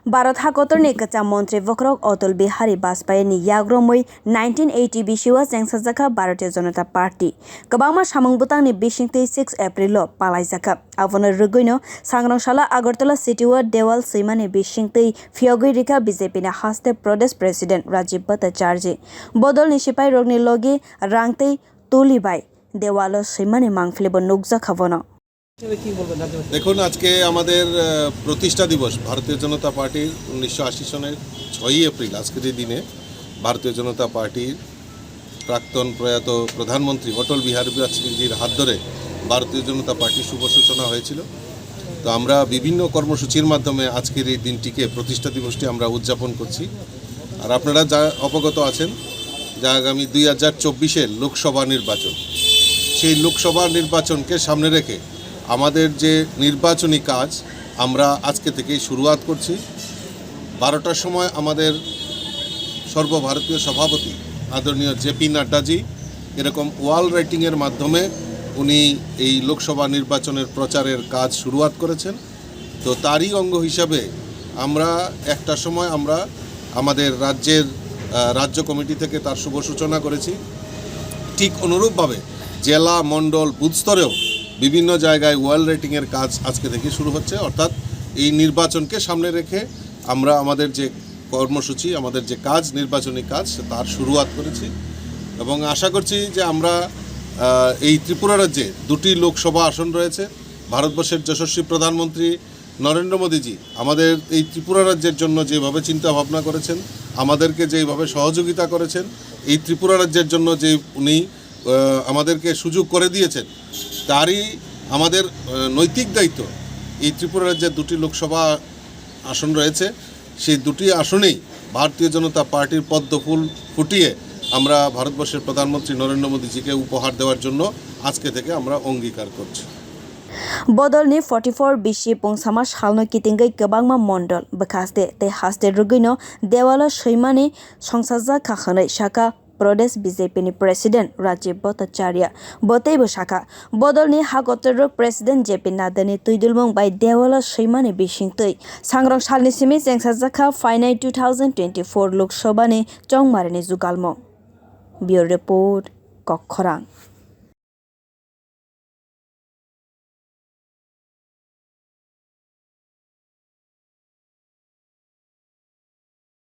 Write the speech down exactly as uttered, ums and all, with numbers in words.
Bharat hakotorni kwcham montri bokhorok Atal Bihari Vajpayee ni yagromwi nineteen eighty bisio chengsajakha Bharatiya Janata Party. Kwbangma samung bwtangni bisingtwi six April o palaijakha. Abono rwgwino sangrong salo Agartala city o dewal swimani bisingtwi phiyogwi rikha B J P ni haste Pradesh President Rajiv Bhattacharjee. Bodolni sipairokni logi rang tei tuli bai dewalo swimani mangpili bo nukjakha bono. দেখুন, আজকে আমাদের আহ, প্রতিষ্ঠা দিবস ভারতীয় জনতা পার্টির উনিশশো আশি সনের ছয়ই এপ্রিল। আজকের এই দিনে ভারতীয় জনতা পার্টির প্রাক্তন প্রয়াত প্রধানমন্ত্রী অটল বিহারী বাজপেয়ীজির হাত ধরে ভারতীয় জনতা পার্টির শুভ সূচনা হয়েছিল। তো আমরা বিভিন্ন কর্মসূচির মাধ্যমে আজকের এই দিনটিকে, প্রতিষ্ঠা দিবসটি আমরা উদযাপন করছি। আর আপনারা যা অবগত আছেন যে আগামী দুই হাজার চব্বিশের লোকসভা নির্বাচন, সেই লোকসভা নির্বাচনকে সামনে রেখে আমাদের যে নির্বাচনী কাজ আমরা আজকে থেকেই শুরুয়াত করছি। বারোটার সময় আমাদের সর্বভারতীয় সভাপতি আদরণীয় জে পি নাড্ডাজি এরকম ওয়াল রাইটিংয়ের মাধ্যমে উনি এই লোকসভা নির্বাচনের প্রচারের কাজ শুরুয়াত করেছেন। তো তারই অঙ্গ হিসাবে আমরা একটা সময় আমরা আমাদের রাজ্যের আহ, রাজ্য কমিটি থেকে তার শুভ সূচনা করেছি। ঠিক অনুরূপভাবে জেলা, মণ্ডল, বুথ স্তরেও বিভিন্ন জায়গায় ওয়াল রাইটিংয়ের কাজ আজকে থেকে শুরু হচ্ছে। অর্থাৎ এই নির্বাচনকে সামনে রেখে আমরা আমাদের যে কর্মসূচি, আমাদের যে কাজ, নির্বাচনী কাজ, সে তার শুরুয়াত করেছি। এবং আশা করছি যে আমরা আহ, এই ত্রিপুরা রাজ্যে দুটি লোকসভা আসন রয়েছে। ভারতবর্ষের যশস্বী প্রধানমন্ত্রী নরেন্দ্র মোদীজি আমাদের এই ত্রিপুরা রাজ্যের জন্য যেভাবে চিন্তা ভাবনা করেছেন, আমাদেরকে যেভাবে সহযোগিতা করেছেন, এই ত্রিপুরা রাজ্যের জন্য যে উনি আহ, আমাদেরকে সুযোগ করে দিয়েছেন, তারই আমাদের আহ, নৈতিক দায়িত্ব। এই ত্রিপুরা রাজ্যের দুটি লোকসভা আসন রয়েছে, সেই দুটি আসনেই ভারতীয় জনতা পার্টির পদ্মফুল ফুটিয়ে আমরা ভারতবর্ষের প্রধানমন্ত্রী নরেন্দ্র মোদীজিকে উপহার দেওয়ার জন্য আজকে থেকে আমরা অঙ্গীকার করছি। Bodolni forty-four bisi pungsama salno kitingwi kwbangma mondol bwkhaste tei haste rwgwino dewalo swimani songsajakha hwnwi sakha Pradesh B J P ni President Rajiv Bhattacharya. Bo teibo sakha, bodolni hakotorrok President J P Nadda ni twidulmung bai dewalo swimani bisingtwi sangrong salni simi chengsajakha phainai two thousand twenty-four Lok Sabha ni chongmarini jugalmung. Bureau Report, Kokkhorang.